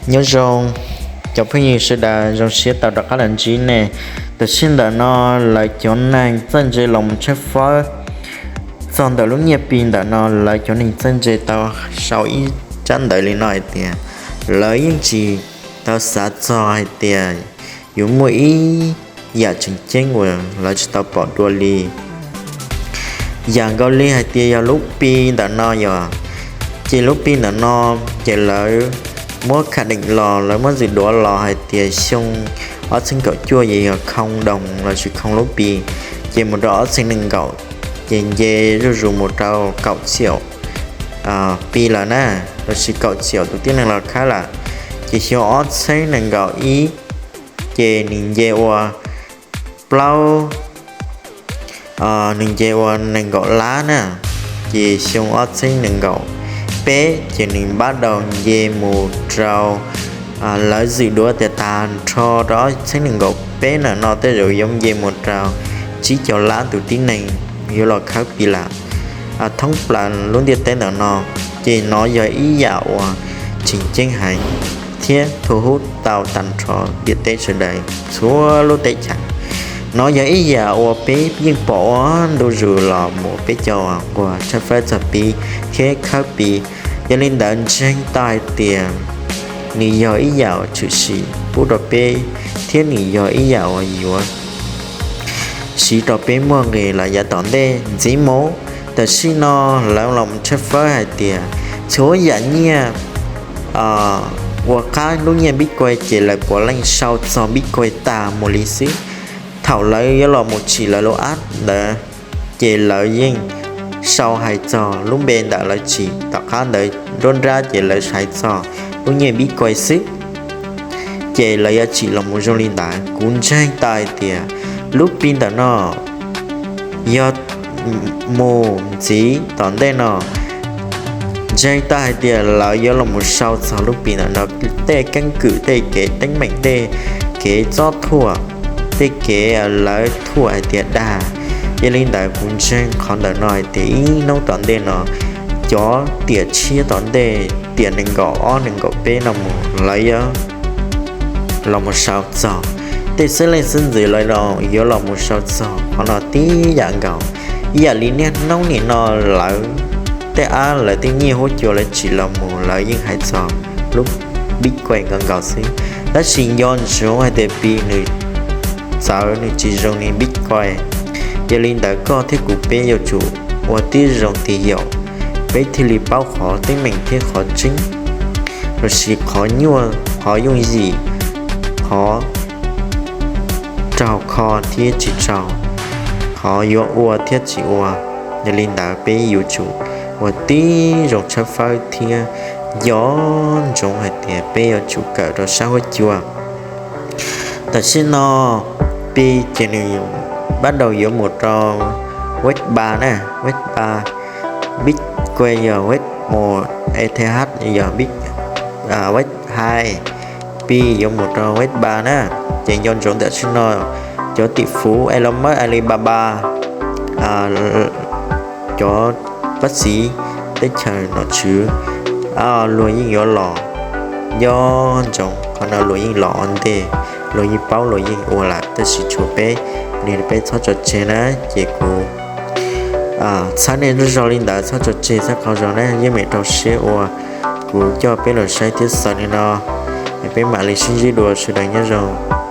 Nyob zoo cov phooj ywg sawv daws, zoo siab tau rov qab los ntsib nej. Tam sim ntawm no lawv cov neeg txawj ntse los mus tshawb fawb txog ntawm lub nyiaj Pi ntawm no, lawv cov neeg txawj ntse tau sau ib tsab ntawv li no hais tias lawv yeej tsis tau xav txog hais tias yuav muaj ib yam tseem ceeb uas lawv tsis tau pom dua li. Yam nkaus li hais tias yog lub Pi ntawm no yog, ces lub Pi ntawm no ces lawv muab khaj deem los, lawv muab zwm duav los hais tias xyoo ob txhiab kaum cuaj ces yog khoo doos lossis khoo lub Pi, ces mus rau ob txhiab nees nkaum ces nce zuj zus mus rau kaum txhiab Pi lawm na, lossis kaum txhiab tus tib neeg los khawb lawm. Ces xyoo ob txhiab nees nkaum ib ces nws nce ua plaub, nws nce ua nees nkaum lab na. Ces xyoo ob txhiab nees nkaum peb ces nws pab daus nce mus rau, lawv zwm duav tias tag nrho rau ob txhiab nees nkaum peb na no tej zaum yuav nce mus rau tsib caug lab tus tib neeg yuav los khawb Pi lawm thoob plaws lub ntiaj teb ntawm no. Ces no yog ib yam uas tseem ceeb heev thiab thu hub tau tag nrho ntiaj teb sawv daws txhua lub teb chaws. No yog ib yam uas peb yeej pom ua ntu zus los mus peb cov uas tshawb fawb txog Pi thiab khawb Pi. Yog li ntawd ntseeg tau hais tias nws yog ib yam uas tshwm sim pub rau peb thiab nws yog ib yam uas yuav siv rau peb muaj nqis los yav tom ntej ntxiv mus. Tam sim no lawv los mus tshawb fawb hais tias txhua yam nyiaj ua qab lub nyiaj Bitcoin ces lawv puav leej sau txog Bitcoin tag mus li xwb. Thaum lawv yuav los mus tsim lawv lub app ntawd ces lawv yeej sau hais txog lub npe ntawm lawv tsim tom qab ntawd nruab nrab ces lawv hais txog lub nyiaj Bitcoin xwb. Ces lawv yuav tsim los mus zoo li ntawd. Kuv ntseeg tau hais tias lub Pi ntawm no yog mus ntxiv tom ntej no, ntseeg tau hais tias lawv yuav los mus sau txog lub Pi ntawm no tej keeb kwm, tej kev teeb meem, tej kev txob thuam, tej kev lawv thuam hais tias dag. Yog li ntawd kuv ntseeg qhov ntawm no hais tias ib hnub tom ntej no, cov tiam tshiab tom ntej, tiam nees nkaum ob nees nkaum peb no mus lawv yuav los mus sau txog. Tej xeeb leej xeeb ntxwv lawv los yuav los mus sau txog qhov no tib yam nkaus. Ib yam li niaj hnub nim no lawv tej app, lawv tej nyiaj huab cua lawv tsim los mus lawv yeej hais txog lub Bitcoin nkaus nkaus xwb. Tab sis nco ntsoov hais tias Pi nws txawv, nws tsis zoo li Bitcoin. Yog li ntawd koj thiab kuv peb yuav tsum ua tib zoo tig yaum, peb thiaj li paub qhov teeb meem thiab qhov tseeb, lossis qhov nyuaj qhov yooj yim, qhov raug kho thiab tsis raug, qhov yuav ua thiab tsis ua. Yog li ntawd peb yuav tsum ua tib zoo tshawb fawb thiab nco ntsoov hais tias peb yuav tsum kawm rau sab huab cua. Tam sim no Pi ces nws pab daus yuav mus rau web ba na, web ba, Bitcoin yog web mus, Eth yog web high, Pi yuav mus rau web ba na. Ces nco ntsoov tam sim no cov tim fuv Elon Musk, Alibaba, cov pab txiv teb chaws nom tswv, luag yeej yuav los. Nco ntsoov qhov no luag yeej los ua ntej, luag yeej paub, luag yeej ua lawm, tab sis tshuav peb, nws peb txhob tso tseg na. Ces kuv txhawb nej zog li ntawd, txhob tso tseg, txhob qau zog na, yeej meem rau siab uas kuv coj peb los saib thiab xaws li no. Peb mam li sib ntsib dua, sawv daws nyob zoo.